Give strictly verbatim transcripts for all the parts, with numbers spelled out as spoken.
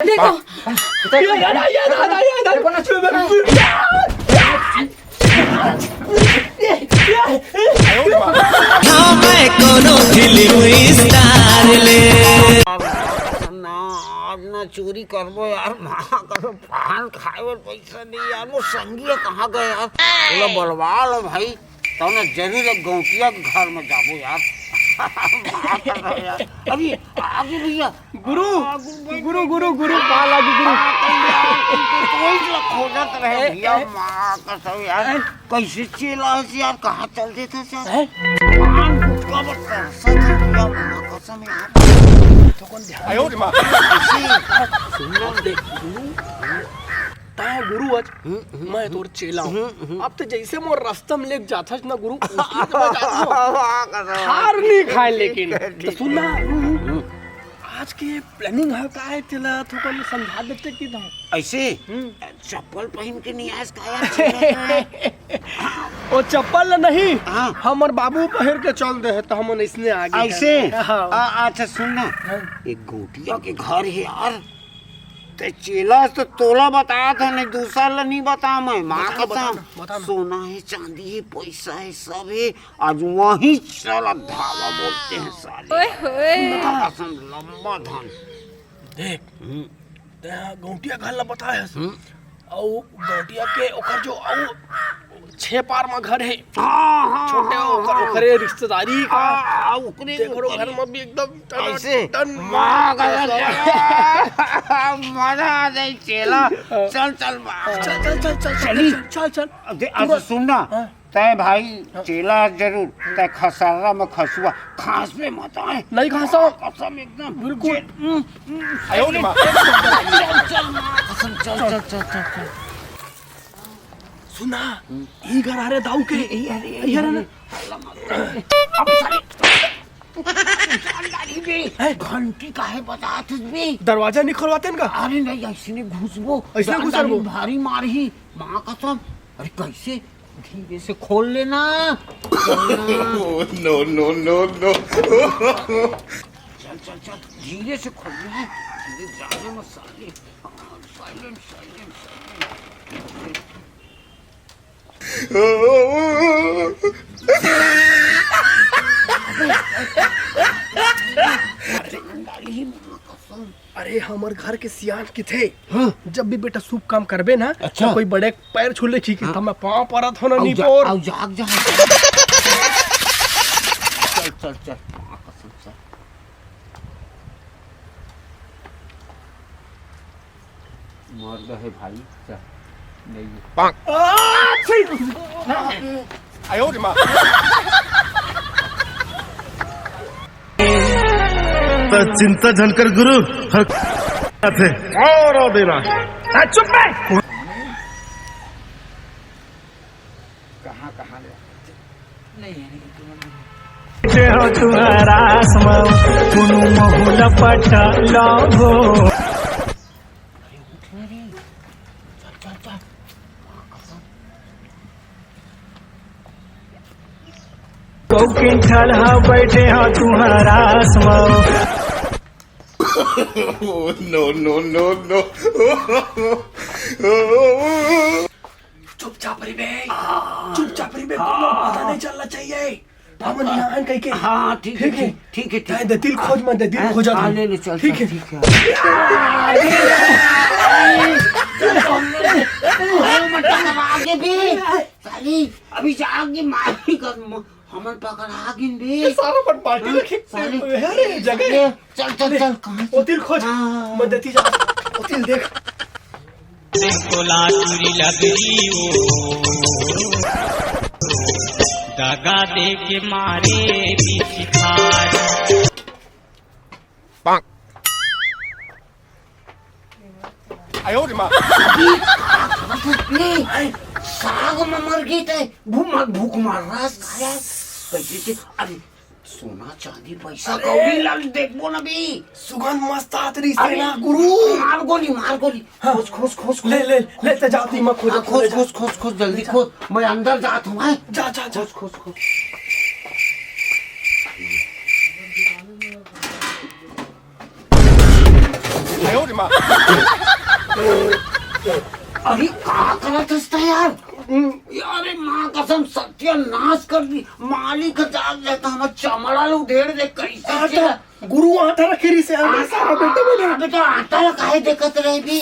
देखो। ये, ये, ये, ये, ये, ये, ये, ना, आज ना चोरी करबो यार, माँ कसम, पान खाए बर पैसा नहीं यार, मोर संगी ह कहाँ गए यार, ओला बलवा लो भाई, तब ना जरूर एक गौंटिया के घर में जाबो यार। माँ कसम यार, अभी आगे भैया, गुरु, हाँ, गुरु भाई, गुरु, गुरु, गुरु, पाँव लागी, गुरु। हाँ, तो यार, तुमको कोई ला खोजत रहे ए, भैया, ए। माँ कसम यार, ए। कैसे चेला है यार, कहाँ चल देता यार? ए। पान गुटखा बस तरसत है भैया, माँ कसम यार। तो कौन ध्यान आयो रे माँ। ऐसे ही सुन ना। देख, गुरु, तैं गुरु अस, हम्म, हम्म, मैं तोर चेला हूँ। हम्म, हम्म। अब तो जैसे मोर रस्ता में लेके जाथस ना गुरु, उसी से मैं जाथों। माँ कसम। हार नहीं खाए लेकिन। तो सुन ना, हम्म। आज के planning ह का हे, तेला थोकन समझा देते कि ना। ऐसे? हम्म। चप्पल पहिन के नहीं आयस का यार, चेला का? ओ चप्पल ल नहीं, हाँ। हमर बाबू पहिर के चल दे हे, त हमन अइसने आगे ऐसे? हैं। हाँ। आ, अच्छा सुन ना, हाँ। एक गौंटिया के घर हे यार, ते चेला तो तोला बतात हे, नहीं दूसर ल नहीं बता मैं, माँ बता ना, बता कसम, ना, बता ना। सोना हे, चांदी हे, पैसा हे, सब हे, आज वहीं चला धावा बोलते हैं साले। ओए होए। कसम लंबा धन। देख, हम्म। तें हा गौंटिया घर ला बताए हस। हम्म। अउ गौंटिया के ओकर जो अउ छे पार म घर हे। हाँ, हाँ, छोटे हाँ, ओकर, हाँ। ओकरे रिश्तेदारी का। हाँ, हाँ, ओकरे, देख रो ओकरे। घर म भी एकदम टनाटन ऐसे? माँ का मजा आ जाए चेला। हाँ। चल, चल, माँ। चल, चल, चल, चल, चल, चली। चल, चल, चल। अब दे, अच्छा, पूरा सुन ना। हाँ। तय भाई, हाँ। चेला जरूर, तय खसर्रा में खसुआ, खांस पे मत आए। नहीं खांसा। कसम एकदम। बिल्कुल। जे-, उम, उम, आयो रे माँ। चल, चल, माँ, कसम, चल, चल, चल, चल, चल। सुना, हम्म। ई घर हरे दाऊ के। ए, ए, अरे, ई घर हे ना? अरे। अब साले, जानकारी बे, हैं? घंटी काहे बजात हस बे? दरवाजा नहीं खोलवाते न का? अरे नहीं, ऐसे नहीं घुसबो। ऐसे नहीं घुसबो? जानकारी भारी मारही, माँ कसम। अरे कैसे? धीरे से खोल लेना। खोलना। Oh, no, no, no, no। चल, चल, चल, धीरे से खोलना है। धीरे जाने मत साले। Silent, silent, silent। अरे, अरे, हमर घर के सियान किथे, हाँ। जब भी बेटा शुभ काम करबे ना, अच्छा। तो कोई बड़े पैर छू ले, ठीक है, हाँ। त मैं पाँव परत हो ना, अउ नहीं जा-, पोर। अउ जाग जा। चल, चल, चल। मर गए भाई, चल, नहीं। पाक। आयो रे माँ। त चिंता झन कर गुरु, हर थे। और देना। आ, चुप बे। कहाँ, कहाँ ले? नहीं, नहीं, तुम जे हो तुहरा आसमां, कोनो महुला पटल हो। अरे उठ ना रे। चल, चल, चल। कौकिन ठलहा बैठे हो तुहरा आसमां। Oh, no, no, no, no। चुपचाप रहिबे, चुपचाप रहिबे, कोनो पता नहीं चलना चाहिए। हमन यहाँ हन कहिके। हाँ, ठीक है, ठीक है, ठीक है, ठीक है। दतिल खोज, मैं दतिल खोजत हूँ। ले, ले, चल, ठीक है। अरे, मत टकरा आगे भी। साली, अभी जाके मारी कर, हमन पकड़ा गिन बे। ये सारा अपन पार्टी हाँ, रखे सारे। अरे, जगह। चल, चल, चल, कहाँ से? ओतिल खोज। हाँ। मदती जा। ओतिल देख। तोला चूरी लगरी ओ। दगा दे के मारे बिचिखार। आयो रे माँ। अभी का खात हस बे? साग में मर गई तय। भूख मार, भूख मार रहा है, खाया। कैसे से? अरे, सोना, चांदी, पैसा, अरे। कौड़ी लाल देखबो ना बे। सुगंध मस्त आत रही अरे, ना, गुरु। मार गोली, मार गोली। हाँ। खोज, खोज, खोज, ले, खोज। ले, ले, ते जाती, मैं खोज, हाँ, खोज, खोज, खोज, खोज, जल्दी खोज। मैं अंदर जात हूँ, हैं? जा, जा, जा। खोज, खोज, खोज। अरे का करत हस त यार? अरे माँ कसम सत्यानाश कर दी। मालिक जाग जाता, हमर चमड़ा ल उधेड़ दे। कैसे आटा, गुरु आटा रखे रहिस हे, आटा, सारा बेटा बना। अबे तो आटा ला काहे देखत रहे भी?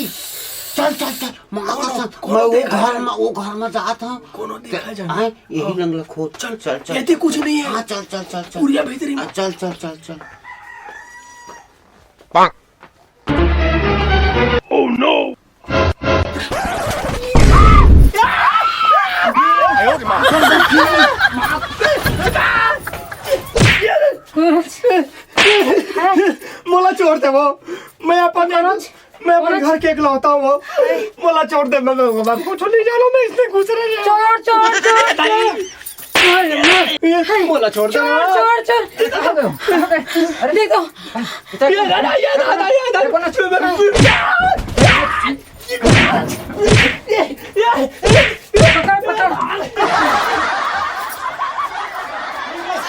चल चल चल, माँ कसम, कोनो मैं वो देखा घर में, वो घर में जात हूँ। कोनो देखा जाना। आए, यही लंगला खोद। चल चल चल। ये कुछ नहीं है। हाँ चल चल चल चल। पुड़िया भीतरी में। हाँ, चल चल चल चल। मोला छोड़ दे वो, मैं अपन, मैं अपन घर के इकलौता हूँ वो। मोला छोड़ दे, मैं, मैं, मैं कुछ नहीं जानू, मैं इसमें घुस रही हूँ। चोर, चोर, चोर, चोर। अरे, ये, मोला छोड़ दे। चोर, चोर, चोर। दे दो। ये दादा, ये दादा, ये दादा। पकड़, पकड़।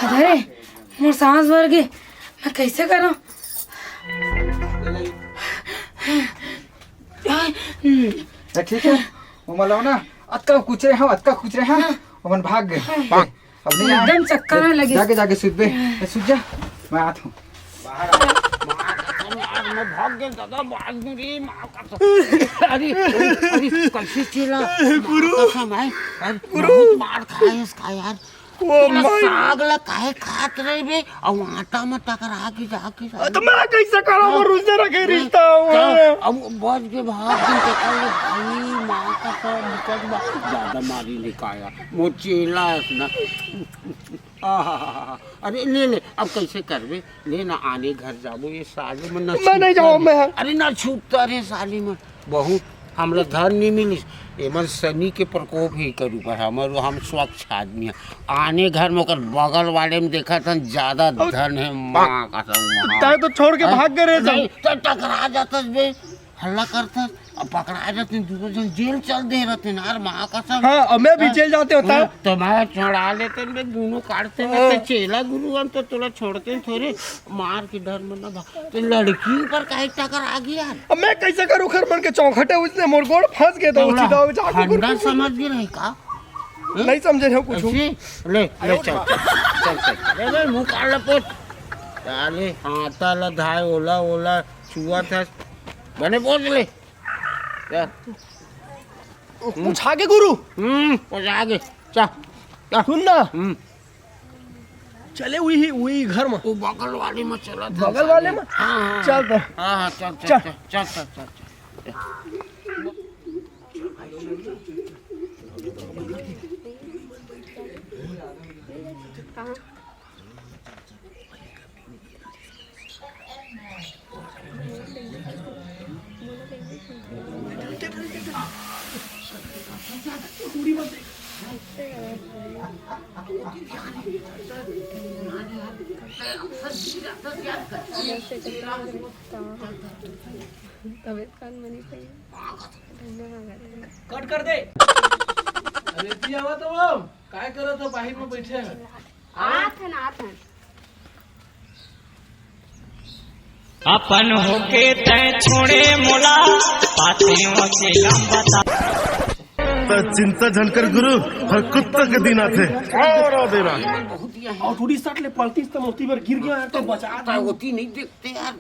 अरे, मोर सांस भर गे, मैं कैसे करूं? ए, ठीक है, वो मतलब ना, अतका कुचरे हो, अतका कुचरे हो, हाँ। ओमन भाग गए। हाँ। अब नहीं आए। एकदम चक्कर आने लगे। जाके, जाके सुत बे। ए, सुत जा, मैं आत हूँ। बाहर आ। माँ कसम यार, मैं भाग गया दादा, भाग गई रे, माँ कसम। अरे, अरे, अरे, कैसे चला? माँ गुरु। कसम है, अरे, गुरु। बहुत मार खाया इसका यार। ओ पूरा माय। साग ला काहे खात रहे बे? अब आटा में टकरा के जाके अ, तो मैं कैसे करूं? हाँ। वो रुझे रखे रिश्ता हुआ तो है। अब बच के भाग दिन के कल भाई, माँ का सब निकल बा-, ज्यादा मारी निकाया। मोचेला है ना। आहाहाहा। अरे ले ले, अब कैसे करबे? ले ना, आने घर जाबो, ये साले में ना मैं नहीं छूटता जाऊँ, रे। मैं। अरे ना छूटता रे साले में। बहुत हमला धन नहीं मिलिस, एमन शनि के प्रकोप ही कर ऊपर। हमर, हम स्वच्छ आदमी है। आने घर में ओकर बगल वाले में देखा था, ज्यादा अब धन है, माँ का सब वहाँ। तैं तो छोड़ के अरे, भाग गए रे नहीं, सब। तो टकरा जातस बे, हल्ला करतस, अब पकड़ा जाते हैं, दूसरे जन जेल चल दे रहते हैं यार, माँ का सब। हाँ, अब मैं भी हाँ। जेल जाते होता। हाँ, तो मैं छुड़ा लेते हैं बे, दोनों काटते हैं, हाँ। तो चेला गुरु हम तो तोला छोड़ते हैं थोड़े, मार के डर में ना भाग। तो लड़की ऊपर काहे टकरा गया यार? अब मैं कैसे करूँ? खर मन के चौखटे उसने मोर गोड़ फंस गए तो तो उसी उड़ा दाव जाके ठंडा गुड़ समझ गए रहे का? नहीं समझे हो कुछ? ऐसे? ले, ले, चल, चल, चल, चल, चल। ले, ले, मुंह काढ़ ले, पोंछ। साले, हाथा ला धाय, ओला, ओला, छुआ था। बने पोंछ ले। चल। कुछ आगे गुरु? हम्म, कुछ आगे। चल, चल। सुन ना। हम्म। चले वही, वही घर में। वो बगल वाले में चला था बगल वाले में? हाँ, हाँ, चल तो। हाँ, हाँ, चल, चल, चल। चल, चल, चल, चल, चल। तबीयत कान बनी सही। कट कर दे। अरे जी आवा तो वो काय करत हो, बाहर में बैठे हैं। आत हन, आत हन। अपन होके तै छोड़े मोला, बातें अकेला बता। त चिंता झन कर गुरु, हर कुत्ता के दिन आथे। और दे रहा। और थोड़ी सट ले पलतीस त मोती बर गिर गया है तो बचा दे। होती नहीं देखते यार।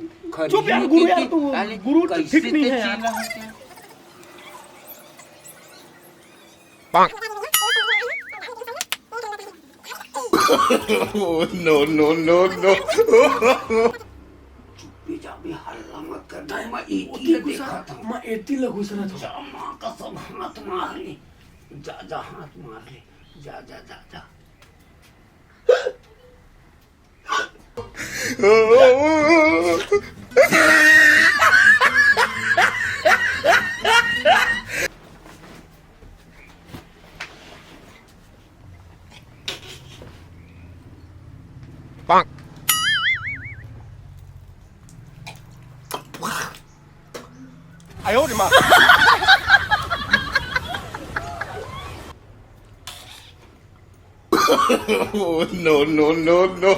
चुप यार गुरु यार, तू गुरु ठीक नहीं है यार। नो नो नो नो। चुप्पी चापी हल्ला मत कर, मैं एती देखत हूँ। मैं एती लगू सर। जा माँ का सब हाथ मार ले। जा जा हाथ मार ले। जा जा जा जा। नो नो नो नो।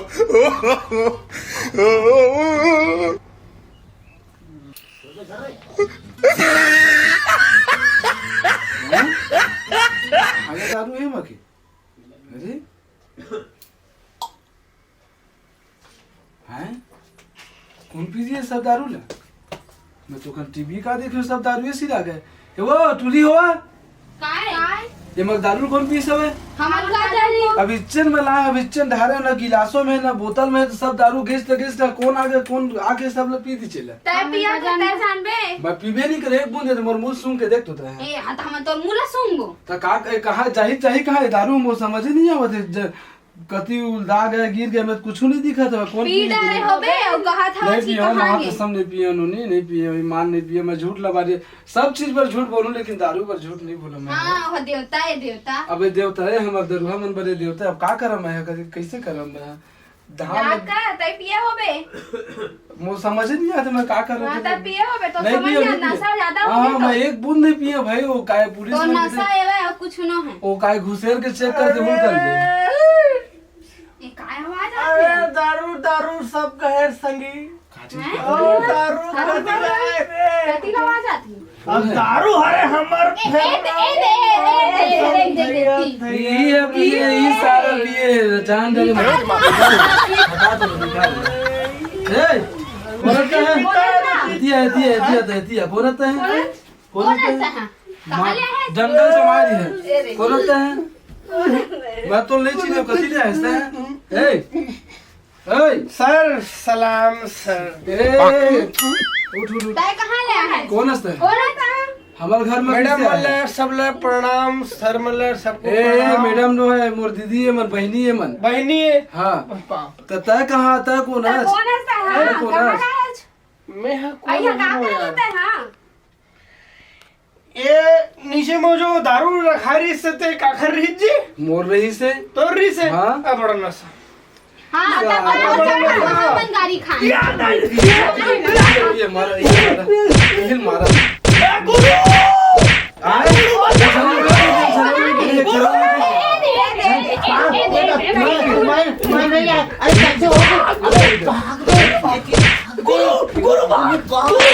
दारू ला। मैं तो कन टीवी का देखे, सब दारू सिरा गए। ए वो टूरी हो, काय? ये मग दारू कोन पीस हवे? हमन का जानी? अब इच्चन में ला, अब इच्चन ढारे ना, गिलासों में ना, बोतल में, तो सब दारू गेस त गेस ना, कोन आगे कोन आगे सब ला पी दी चला। तय पिया तो तय जानबे। मैं पीबे नहीं करे एक बूंद, तो मोर मुंह सूंघ के देख तो तय। ए, हाँ, तो हमन तोर मुंह ला सूंघबो। तो का, ए, कहाँ जाही, जाही कहाँ? ये दारू मोर समझ ही नहीं आवत है। ज-, कति उलदा गए, गिर गए, मैं कुछ नहीं दिखा था। कौन पी पी डारे लेते? होबे, अउ कहा था नहीं कि पियो, कहाँ माँ गे? कसम नहीं पियो, नोनी नहीं पियो, ईमान नहीं पियो, मैं झूठ लबा रही। सब चीज पर झूठ बोलूं, लेकिन दारू पर झूठ नहीं बोलूं मैं। हाँ, वो देवता है, देवता। अबे देवता है, हमार दरुहा मन बड़े देवता है। अब का करम है, कभी कैसे करम है? धान का तय पिए होबे? मो समझ नहीं आता मैं का करम हाँ, है। तय पिए होबे, तो नहीं समझ पियो, नहीं नहीं आता, पियो। नशा ज्यादा हाँ, होबे हाँ, तो। मैं एक बूंद नहीं पिया भाई, वो काय पुलिस तो मन के नशा एवे और कुछ न है। वो काय घुसेर के चेक कर दे, उन कर दे। ये काय आवाज आती अरे है? दारू, दारू सब कहे संगी। का चीज हैं? का? ओ, दारू दारू कथी का? रहे रे? कथी का आवाज आती है? अब दारू हरे हमर ए, ए, ए, दे, ए, दे, ए, दे, ए, दे, ए, दे, ए, दे। ये अब ये, ये सारा ये जान डाले मत। हटा दो, निकाल दो। ए, बोलत है? बोलत है? दिया, दिया, दिया, दिया, दिया, बोलत है? बोलत? कौन कौन है? है? कहाँ मार-, ले आए? जंगल से मारी है। ए रे। कौन होता है? मैं तो ले चीने कथी ले आए से? ए, ए। सर, सलाम सर। ए, उठ, उठ, उठ। तय कहाँ ले आए? कौन हस्ते? कौन है तय? हमार घर में मैडम किससे आए? मल्लर, सब लर प्रणाम, सर मल्लर, सबको ए, प्रणाम। मैडम नो है, मोर दीदी है मन, बहनी है मन। बहनी है। हाँ। बाप। तो तय कहाँ, तय कौन तय है? कौन है तय? तय हाँ, कौन कहाँ है? का है? मैं हाँ, कौन अइया, है का वो कर यार? लेते हैं? ए, नीचे में जो दारू रखा रही से ते काखर रही जी? मोर रही से। तोर रही से? हाँ। आ, बड़ा नशा। हाँ, साला। तब बड़ा नशा। अपन गाड़ी खाए। याद आई। ये मारा, ये मारा, ये मारा। ए, गुरु! आए? गुरु! मैं, मैं, मैं नहीं आया। अरे, कैसे हो? अबे, भाग दो। गुरु, गुरु बाबा, गुरु